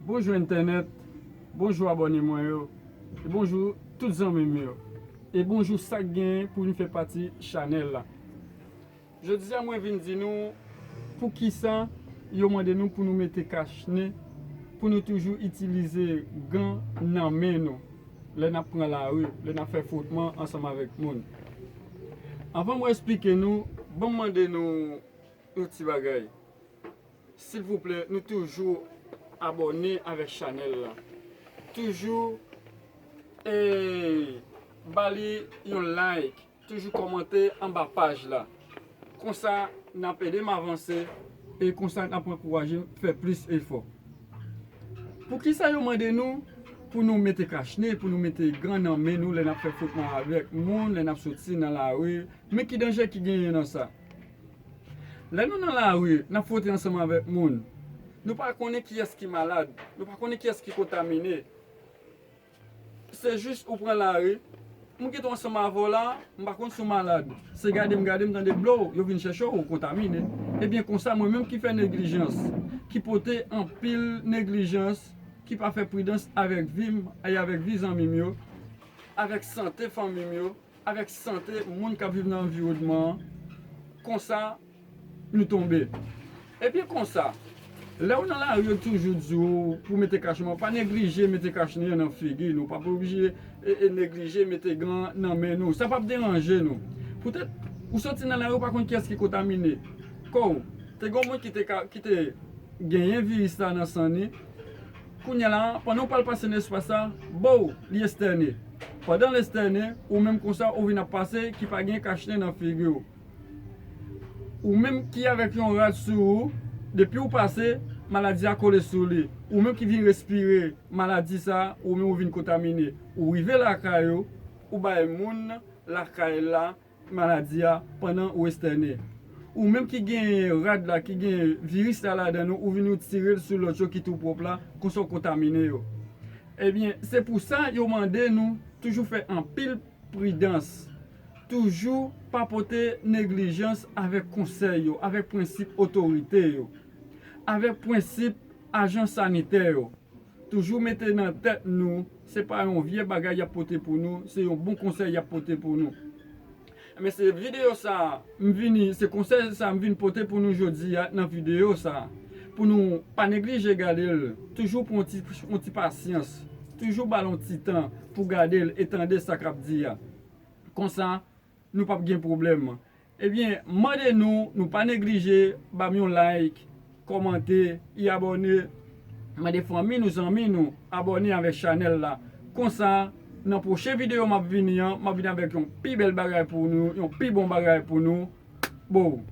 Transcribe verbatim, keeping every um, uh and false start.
Bonjou entènèt, bonjou abòne mwen yo, e bonjou tout zanmi m yo, e bonjou sa k genyen pou vin fè pati chanèl la. Jodi a mwen vin di nou poukisa yo mande nou pou nou mete kachnen, pou nou toujou itilize gan nan men nou lè n ap pran lari, lè n ap fè fwotman ansanm avèk moun. Anvan mwen esplike nou, ban m mande nou yon ti bagay. Silvouplè, nou toujou abòne avèk chanèl la. Toujou, eh, ba li yon like. Toujou kòmante anba paj la. Konsa, n ap ede m avanse e konsa, n ap ankouraje m fè plis efò. Poukisa yo mande nou pou nou mete kachnen, pou nou mete gan nan men nou lè n ap fè fwotman avèk moun, lè n ap soti nan lari? Men ki danje ki genyen nan sa? Lè nou nan lari, n ap fwote ansanm avèk moun. Nou pa konnen kiyès ki malad, nou pa konnen kiyès ki kontamine. Se jis ou pran lari, m gentan ansanm avè w la, m pa konn si w malad. Se gade m gade m tande blow, yo vin chèche w, ou kontamine. Ebyen konsa, mwen menm ki fè neglijans, ki pote anpil neglijans, ki pa fè pridans avèk vi m e avèk vi zanmi m yo, avèk sante fanmi m yo, avèk sante moun k ap viv nan anviwònman an, konsa nou tonbe. Ebyen konsa, lè w nan lari, yo toujou di w pou mete kachnen, pa neglije mete kachnen an nan figi nou, pa oblije e, e neglije mete gan nan men nou. Sa p ap deranje nou. Poutèt ou soti nan lari, ou pa konn kiyès ki kontamine. Kòw, te gen yon moun ki te ka, ki te genyen viris la nan san li. Kounye a la, pandan w pral pase nan espas la, bow, li estène. Pandan l estène, ou menm konsa, ou vin ap pase, ki pa gen kachnen nan figi w. Ou menm ki avèk yon rad sou ou, depi w pase, maladi a kole sou li. Ou menm ki vin respire maladi sa, ou menm ou vin kontamine. Ou rive lakay ou, ou bay moun lakay la maladi a pandan ou estène. Ou menm ki gen rad la, ki gen viris la ladan nou, ou vin ou tire l sou lòt yo ki tou pwòp la, konsa w kontamine yo. Ebyen, se pou sa yo mande nou toujou fè anpil pridans. Toujou pa pote neglijans avèk konsèy yo, avèk prensip otorite yo, avèk prensip ajan sanitè yo. Toujou mete nan tèt nou, se pa yon vye bagay y ap pote pou nou, se yon bon konsèy y ap pote pou nou. Men se videyo sa a, m vini, se konsèy sa a m vin pote pou nou jodi a nan videyo sa a. Pou nou pa neglije gade l, toujou pran yon ti, yon ti pasyans, toujou ba l yon ti tan pou gade l e tande sa k ap di a. Konsa, nou p ap gen pwoblèm. Ebyen, mande nou, nou pa neglije, ba m yon like, kòmante, e abòne, mande fanmi nou, zanmi nou, abòne avèk chanèl la. Konsa, nan pwochen videyo m ap vini an, m ap vini avèk yon pi bèl bagay pou nou, yon pi bon bagay pou nou. Bow.